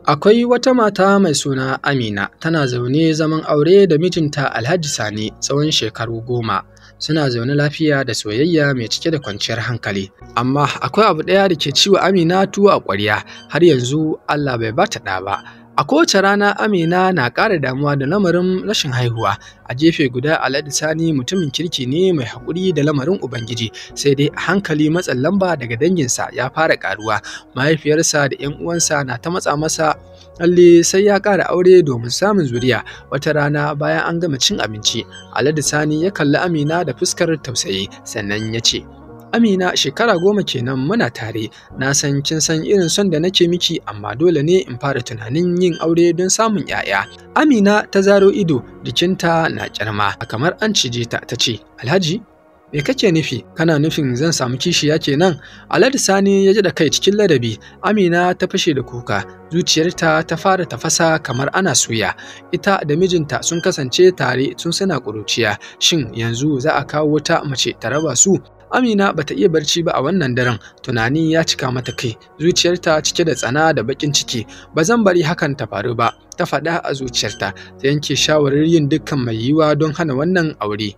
Akwai wata mata mai suna Amina, tana zaune zaman aure da mijinta Alhaji Sani tsawon shekaru 10. Suna zaune lafiya da soyayya mai cike da kwanciyar hankali. Amma akwai abu ɗaya da ke ciwa Amina tuwo a ƙwarya, har yanzu Allah bai ba ta ɗa ba. A kowace rana Amina na ƙara damuwa da lamarin rashin haihuwa. A gefe guda Alhaji Sani mutumin kirki ne mai haƙuri da lamarin Ubangiji, sai dai a hankali matsin lamba daga danginsa ya fara ƙaruwa. Mahaifiyarsa da 'yan uwansa na ta matsa masa lalle sai ya ƙara aure domin samun zuriya. Wata rana bayan an gama cin abinci, Alhaji Sani ya kalli Amina da fuskar tausayi, sannan ya ce, Amina, shekara 10 kenan muna tare, na san kin san irin son da nake miki, amma dole ne in fara tunanin yin aure don samun 'ya'ya. Amina ta zaro ido, jikinta na kyarma, kamar an cije ta, ta ce, Alhaji, me kake nufi? Kana nufin zan samu kishiya kenan? Alhaji Sani ya ji da kai cikin ladabi. Amina ta fashe da kuka, zuciyarta ta fara tafasa kamar ana suya. Ita da mijinta sun kasance tare tun suna ƙuruciya, shin yanzu za a kawo wata mace ta raba su? Amina bata iya barci ba a wannan daren, tunani ya cika mata kai, zuciyarta cike da tsana da baƙin ciki. Ba zan bari hakan ta faru ba, ta faɗa a zuciyarta, ta yanke shawarar yin dukkan mai yiwuwa don hana wannan aure.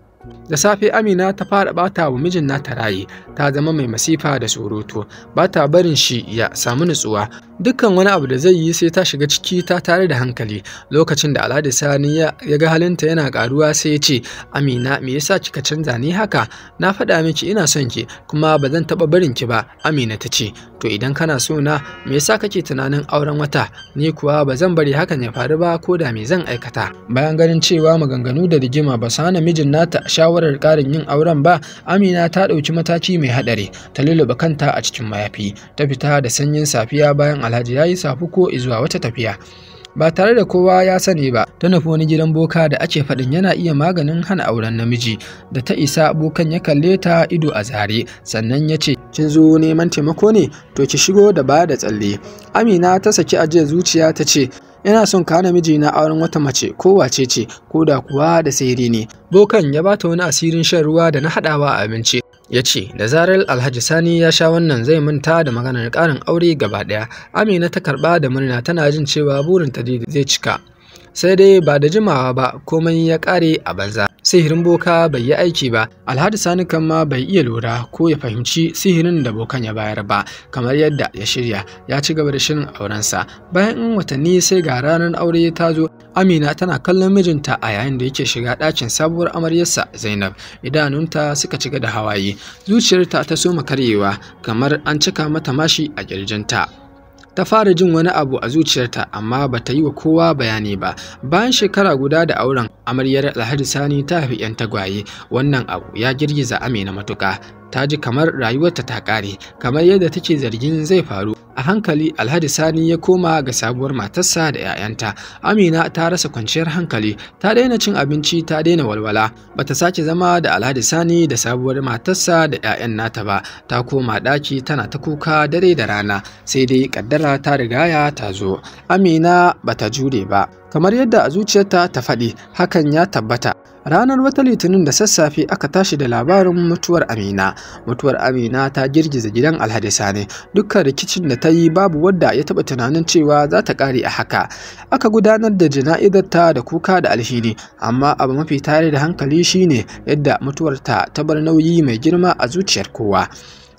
Da safe Amina ta fara ɓata wa mijin nata raye, ta zama mai masifa da surutu, ba ta barin shi ya samu nutsuwa. Dukkan wani abu da zai yi sai ta shiga ciki ta tare da hankali. Lokacin da Alhaji Sani ya ga halinta yana ƙaruwa sai ya ce, Amina, me yasa kika canza ni haka? Na faɗa miki ina son ki kuma ba zan taɓa barin ki ba. Amina ta ce, to idan kana so na, me yasa kake tunanin auren wata? Ni kuwa ba zan bari hakan ya faru ba ko da me zan aikata. Bayan ganin cewa maganganu da rigima ba su hana mijin nata shawarar ƙarin yin auren ba, Amina ta ɗauki mataki mai haɗari, ta lulluɓe kanta a cikin mayafi, ta fita da sanyin safiya bayan Alhaji ya yi safuko zuwa wata tafiya. Ba tare da kowa ya sani ba, ta nufi wani gidan boka da ake faɗin yana iya maganin hana auren namiji. Da ta isa, bokan ya kalle ta ido a zare, sannan ya ce, kin zo neman taimako ne? To ki shigo da baya da tsalle. Amina ta saki ajiyar zuciya ta ce, ina son ka hana mijina auren wata mace ko wace ce, ko da kuwa da sihiri ne. Bokan ya bata wani asirin shan ruwa da na haɗawa a abinci. Ya ce, da zarar Alhaji Sani ya sha wannan zai manta da maganar ƙarin aure gaba ɗaya. Amina ta karɓa da murna, tana jin cewa burinta zai cika. Sai dai ba da jimawa ba komai ya ƙare a banza. Sihirin boka bai yi aiki ba. Alhaji Sani kan ma bai iya lura ko ya fahimci sihirin da bokan ya bayar ba, kamar yadda ya shirya, ya ci gaba da shirin aurensa. Bayan 'yan watanni sai ga ranar aure ta zo. Amina tana kallon mijinta a yayin da yake shiga ɗakin sabuwar amaryarsa Zainab. Idanunta suka cika da hawaye, zuciyarta ta soma karyewa kamar an cika mata mashi a ƙirjinta. Ta fara jin wani abu a zuciyarta amma ba ta yi wa kowa bayani ba. Bayan shekara guda da auren, amaryar Alhaji Sani ta haifi 'yan tagwaye. Wannan abu ya girgiza Amina matuƙa. Ta ji kamar rayuwarta ta ƙare, kamar yadda take zargin zai faru. A hankali Alhaji Sani ya koma ga sabuwar matarsa da 'ya'yanta. Amina ta rasa kwanciyar hankali, ta daina cin abinci, ta daina walwala. Bata sake zama da Alhaji Sani da sabuwar matarsa da 'ya'yan nata ba. Ta koma ɗaki tana ta kuka dare da rana, sai dai ƙaddara ta rigaya ta zo. Amina bata jure ba. Kamar yadda a zuciyarta ta faɗi, hakan ya tabbata. Ranar wata Litinin da sassafe aka tashi da labarin mutuwar Amina. Mutuwar Amina ta girgiza gidan Alhaji Sani. Dukkan rikicin da ta yi babu wadda ya taɓa tunanin cewa za ta ƙare a haka. Aka gudanar da jana'izarta da kuka da alhini, amma abu mafi tare da hankali shine yadda mutuwarta ta bar nauyi mai girma a zuciyar kowa.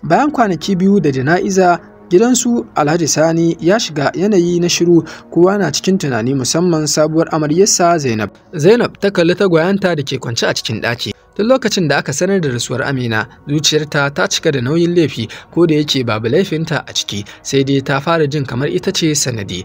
Bayan kwanaki 2 da jana'iza, gidansu Alhaji Sani ya shiga yanayi na shiru, kowa na cikin tunani, musamman sabuwar amaryarsa Zainab. Zainab ta kalli tagwayenta da ke kwance a cikin ɗaki. Tun lokacin da aka sanar da rasuwar Amina, zuciyarta ta cika da nauyin laifi, ko da yake babu laifinta a ciki, sai dai ta fara jin kamar ita ce sanadi.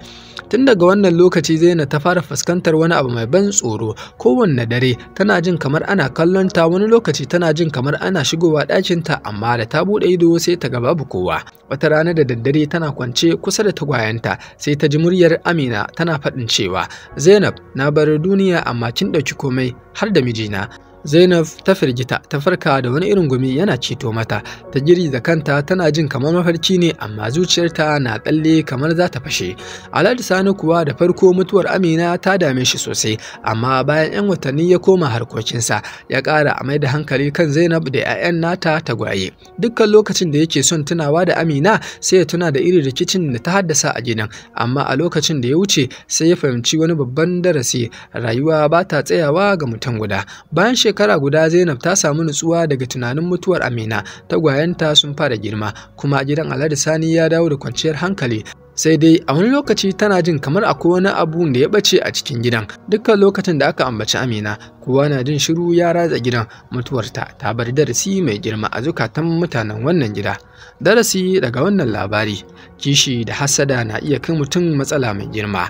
Tun daga wannan lokaci Zainab ta fara fuskantar wani abu mai ban tsoro. Kowanne dare tana jin kamar ana kallon ta, wani lokaci tana jin kamar ana shigowa ɗakinta, amma da ta buɗe ido sai ta ga babu kowa. Wata rana da daddare tana kwance kusa da tagwayenta, sai ta ji muryar Amina tana faɗin cewa, Zainab, na bar duniya amma kin ɗauki komai har da mijina. Zainab ta firgita, ta farka da wani irin gumi yana ceto mata. Ta girgiza kanta tana jin kamar mafarki ne, amma zuciyarta na tsalle kamar za ta fashe. Alhaji Sani kuwa da farko mutuwar Amina ta dame shi sosai, amma bayan 'yan watanni ya koma harkokinsa, ya ƙara a mai da hankali kan Zainab da 'ya'yan nata tagwaye. Dukkan lokacin da yake son tunawa da Amina, sai ya tuna da irin rikicin da ta haddasa a gidan, amma a lokacin da ya wuce sai ya fahimci wani babban darasi: rayuwa ba ta tsayawa ga mutum guda. Bayan shekara guda, Zainab ta samu nutsuwa daga tunanin mutuwar Amina, tagwayenta sun fara girma, kuma gidan Alhaji Sani ya dawo da kwanciyar hankali. Sai dai a wani lokaci tana jin kamar akwai wani abu da ya ɓace a cikin gidan. Dukkan lokacin da aka ambaci Amina, kowa na jin shiru ya ratsa gidan. Mutuwarta ta bar darasi mai girma a zukatan mutanen wannan gida. Darasi daga wannan labari: kishi da hassada na iya kai mutum matsala mai girma.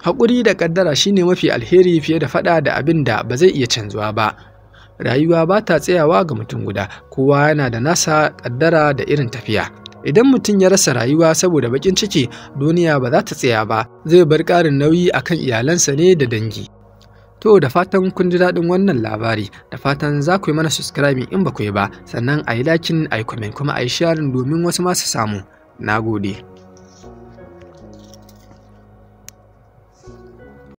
Haƙuri da ƙaddara shine mafi alheri fiye da faɗa da abin da ba zai iya canzuwa ba. Rayuwa ba ta tsayawa ga mutum guda, kowa yana da nasa ƙaddara da irin tafiya. Idan mutum ya rasa rayuwa saboda baƙin ciki, duniya ba za ta tsaya ba, zai bar ƙarin nauyi akan iyalansa ne da dangi. To, da fatan kun ji daɗin wannan labari, da fatan za ku yi mana subscribing in ba ku yi ba, sannan a yi liking, a yi comment, kuma a yi sharing domin wasu ma su samu. Na gode.